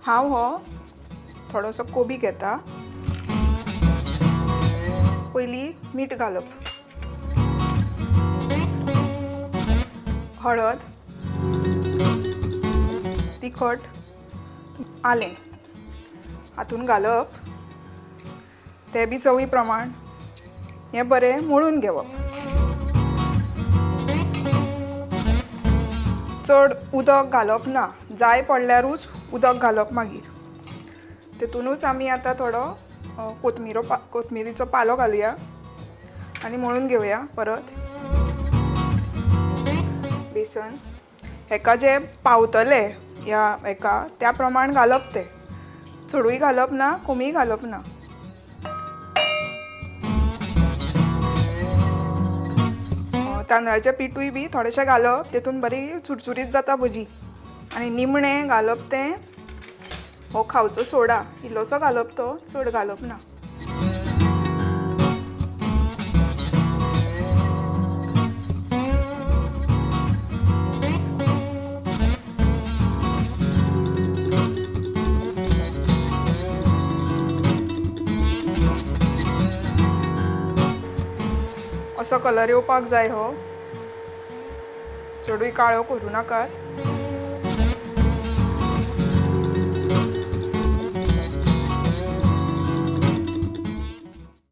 हांव हो थोडोसो कोबी घेता. पयलीं मीठ घालप, हळद, तिखट, आलें हातून घालप, तें बी चवी प्रमाण. हें बरें मळून घेवप. चड उदक घालप ना, जाय पडल्यारूच उदक घालप. मागीर तेतुनूच आमी आतां थोडो कोथमिरो कोथमिरीचो पालो घालुया आनी मळून घेवया परत. बेसन हेका जें पावतलें ह्या हेका त्या प्रमाण घालप, तें चडूय घालप ना, कमीय घालप ना. तांदळाचें पिठूय बी थोडेशें घालप, तेतून बरी चुरचुरीत जाता भजी. आनी निमणें घालप तें हो खावचो सोडा, इल्लोसो घालप, तो चड घालप ना. असो कलर येवपाक जाय हो, चडूय काळो करूं नाकात.